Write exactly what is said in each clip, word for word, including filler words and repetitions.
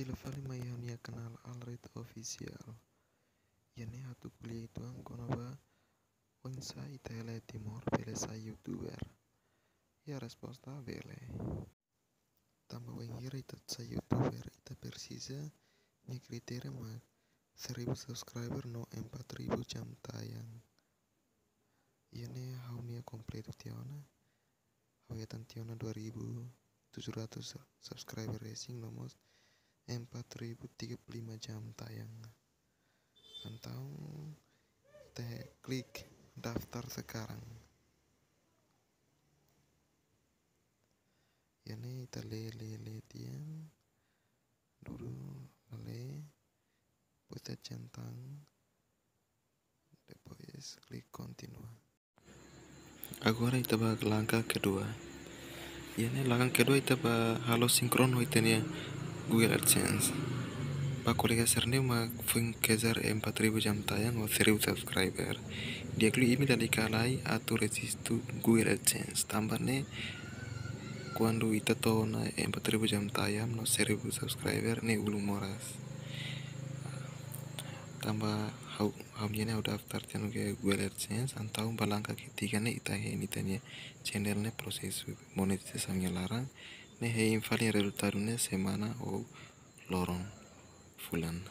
Bele fali mai ha'u-nia kanál Alred Official. Iha ne'e atu ko'alia uitoan kona-ba oinsá ita hela iha Timor bele sai youtuber. Iha resposta bele. Tanba bainhira ita sai youtuber, ita presiza nia kritéria mak seribu subscriber no empat ribu jam tayang. Iha ne'e ha'u-nia kompletu tiha ona. Ha'u hetan tiha ona dua ribu tujuh ratus subscriber resin no mós empat ribu tiga puluh lima jam tayang. Entaun ita klik daftar sekarang. Iha ne'e ita lee, lee, lee tiha. Dulu lee, depois ita centang, depois klik kontinua. Agora ita ba langkah kedua. Iha ne'e langkah kedua ita ba halo sinkron ho ita-nia Google AdSense. Ba kolega sira ne'ebé mak foin kejar empat ribu jam tayang ho seribu subscriber, di'ak liu imi lalika lai atu rejistu Google AdSense. Tanba ne'e kuandu ita to'o ona empat ribu jam tayang no seribu subscriber ne'e ulun moras. Tanba ha'u, ha'u-nia ne'e ha'u daftar tiha ona Google AdSense, entaun ba langkah ketiga ne'e ita hein ita-nia channel ne'e prosesu monetizasaun nia laran, ne'e hein fali rezultadu ne'e semana ou loron, fulan.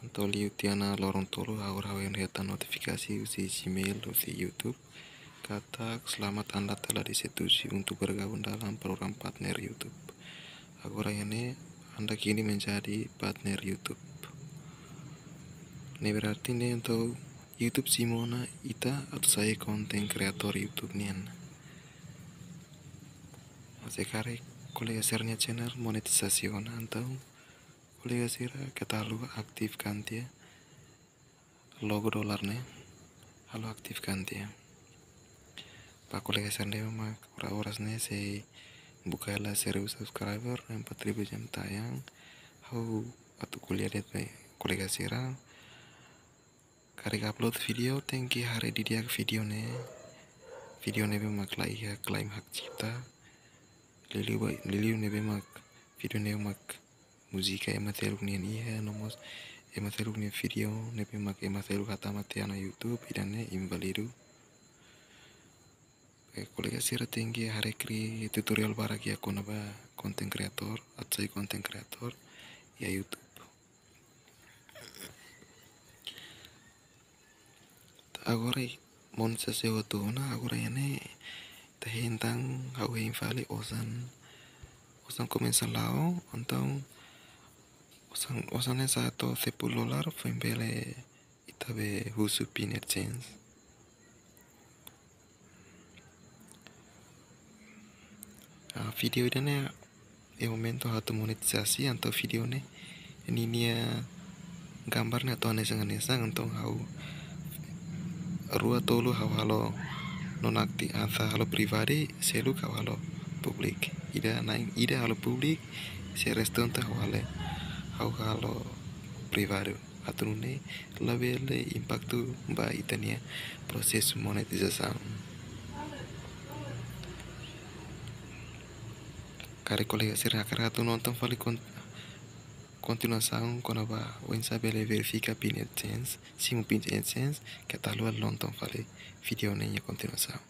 Entaun liu tiha ona loron tolu, agora ha'u hetan notifikasi husi Gmail, husi YouTube, katak selamat, Anda telah disetujui untuk bergabung dalam program partner YouTube. Agora iha ne'e Anda kini menjadi partner YouTube. Ne'e berarti ne'e entaun YouTube simu ona ita atu sai konten kreator YouTube nian. Se karik kolega sira-nia channel monetisasi ona, entaun kolega sira keta haluha aktifkan tiha logo dolar ne'e, halo aktifkan tiha. Ba kolega sira ne'ebé mak oras-oras ne'e sei buka hela seribu subscriber, empat ribu jam tayang, ha'u atu ko'alia de'it ba kolega sira. Karik upload vídeo tenke haree didi'ak vídeo ne'e. Vídeo ne'ebé mak la iha klaim hak cipta. Liuliu ba, liuliu ne'ebé mak vídeo ne'ebé mak múzika ema seluk nian iha, no mós ema seluk nia vídeo ne'ebé mak ema seluk hatama tiha ona YouTube, ida-ne'e inválidu. Eh, kolega sira tenke haree kria tutorial barak iha kona-ba konten kreator, atu sai konten kreator iha YouTube. Agora i-, monetisasi hotu ona, agora iha ne'e ita hein tan, ha'u hein fali osan, osan komesa la'o, entaun osan, osan ne'e sa'e to'o sepuluh dolar, foin bele ita bele husu pin AdSense. Ah, vídeo ida-ne'e iha momentu ha'u atu monetisasi, entaun vídeo ne'e ninia gambar ne'e atu hanesan-hanesan, entaun ha'u rua tolu ha'u halo nonaktif, atu halo privadu, seluk ha'u halo publik. Ida na'in ida halo publik, se restu entaun ha'u halo, ha'u halo privadu. Atu nune'e labele impaktu ba ita-nia prosesu monetizasaun. Karik kolega sira hakarak atu nonton fali kon-, kontinuasaun kona-ba oinsá bele verifika pin AdSense, simu pin AdSense, keta haluha nonton fali vídeo ne'e nia kontinuasaun.